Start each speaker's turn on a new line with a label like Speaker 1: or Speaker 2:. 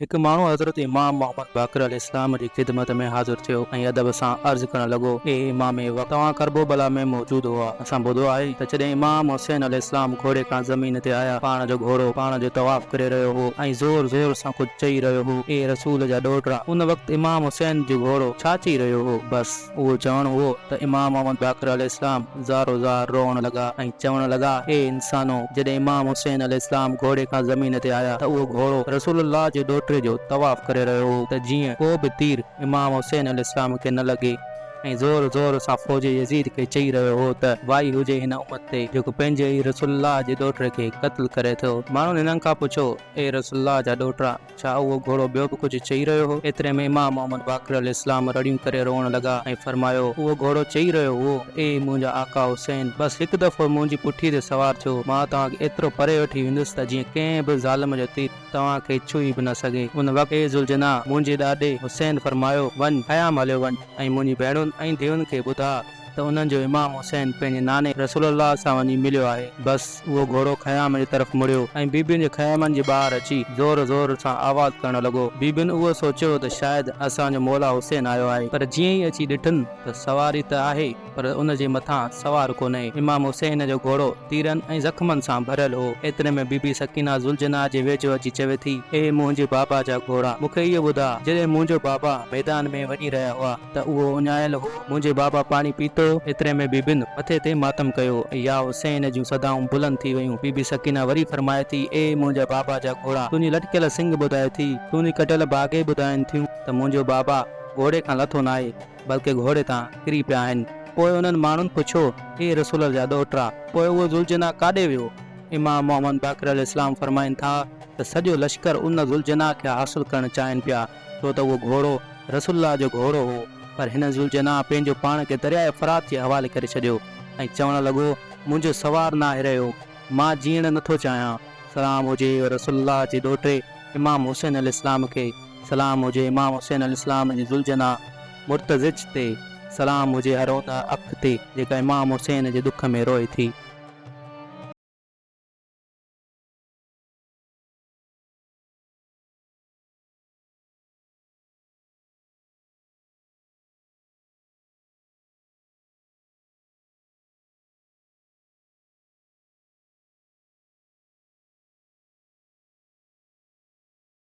Speaker 1: هڪ ماڻهو حضرت امام محمد باقر عليه السلام جي خدمت ۾ حاضر ٿيو ۽ ادب سان عرض ڪرڻ لڳو، اي امام وقت! توهان ڪرب و بلا ۾ موجود هئا. اسان ٻڌو آهي ته جڏهن امام حسين عليه السلام گهوڙي کان زمين تي آيا، پاڻ جو گهوڙو پاڻ جو طواف ڪري رهيو هو ۽ زور زور سان ڪجهه چئي رهيو هو، اي رسول جا ڏوهٽا! ان وقت امام حسين جو گهوڙو ڇا چئي رهيو هو؟ بس اهو چوڻ هئو ته امام محمد باقر عليه السلام زارو زار روئڻ لڳا ۽ چوڻ لڳا، اي انسانو! جڏهن امام حسين عليه السلام گهوڙي کان زمين تي آيا ته اهو گهوڙو رسول الله جي ڏوهٽي جو طواف ڪري رهيو هو ته جيئن ڪو به تير امام حسين عليه السلام کي نه لڳي ۽ زور زور سان فوج يزيد کي چئي رهيو هو ته وائي هجي هن امت تي جيڪو پنهنجي ئي رسول الله جي ڏوهٽي کي قتل ڪري ٿو. ماڻهن هنن کان پڇيو، اي رسول الله جا ڏوهٽا! ڇا اهو گهوڙو ٻيو به ڪجهه چئي رهيو هو؟ ايتري ۾ امام محمد باقر عليه السلام رڙيون ڪري روئڻ لڳا ۽ فرمايو، اهو گهوڙو چئي رهيو هئو ته اي منهنجا آقا حسين! بس هڪ دفعو منهنجي پٺي تي سوار ٿيو، مان توهان کي ايترو پري وٺي ويندس ته جيئن ڪنهن به ظالم جو تير توهان کي ڇهي به نه سگهي. ان وقت اي ذوالجناح! منهنجي ڏاڏي حسين فرمايو، وڃ، خيام هليو وڃ ۽ منهنجي ڀيڻن ۽ ڌيئن کي ٻڌاء ته انهن جو امام حسين پنهنجي ناني رسول الله سان وڃي مليو آهي. بس اهو گهوڙو خيام جي طرف مڙيو ۽ بيبين جي خيمن جي ٻاهر اچي زور زور سان آواز ڪرڻ لڳو. بيبين اهو سوچيو ته شايد اسان جو مولا حسين آيو آهي. پر جيئن ئي اچي ڏٺن ته سواري ته آهي پر ان جي مٿان سوار ڪونهي. امام حسين جو گهوڙو تيرن ۽ زخمن سان ڀريل هو. ايتري ۾ بيبي سڪينه ذوالجناح جي ويجهو اچي چوي ٿي، اي منهنجي بابا جا گهوڙا! مون کي اهو ٻڌاء، جڏهن منهنجو بابا ميدان ۾ وڃي رهيا هئا، ته اهو اڃايل هو. منهنجي بابا پاڻي پيتو. ايتري ۾ بيبين مٿي تي ماتم ڪيو ۽ يا حسين جون صدائون بلند ٿي ويون. بيبي سڪينه وري فرمائي ٿي، اي منهنجا بابا جا گهوڙا! تنهنجي لٽڪيل سنگ ٻڌائي ٿي، تنهنجي ڪٽيل باغي ٻڌائين ٿيون ته منهنجو بابا گهوڙي کان لٿو ناهي، بلڪه گهوڙي تان ڪري پيا آهن. پوء انهن ماڻهن پڇيو، اي رسول جا ڏوهٽا! پوء اهو ذوالجناح ڪاڏي ويو؟ امام محمد باقر عليه السلام فرمائن ٿا ته سڄو لشڪر ان ذوالجناح کي حاصل ڪرڻ چاهين پيا، ڇو ته اهو گهوڙو رسول الله جو گهوڙو هو، پر هن ذوالجناح پنهنجو پاڻ کي درياء فرات جي حوالي ڪري ڇڏيو ۽ چوڻ لڳو، منهنجو سوار ناهي رهيو، مان جيئڻ نٿو چاهيان. سلام هجي رسول الله جي ڏوهٽي امام حسين عليه السلام کي، سلام هجي امام حسين عليه السلام جي ذوالجناح مرتزج تي، سلام هجي هر ان اک تي جيڪا امام حسين جي ڏک ۾ روئي ٿي.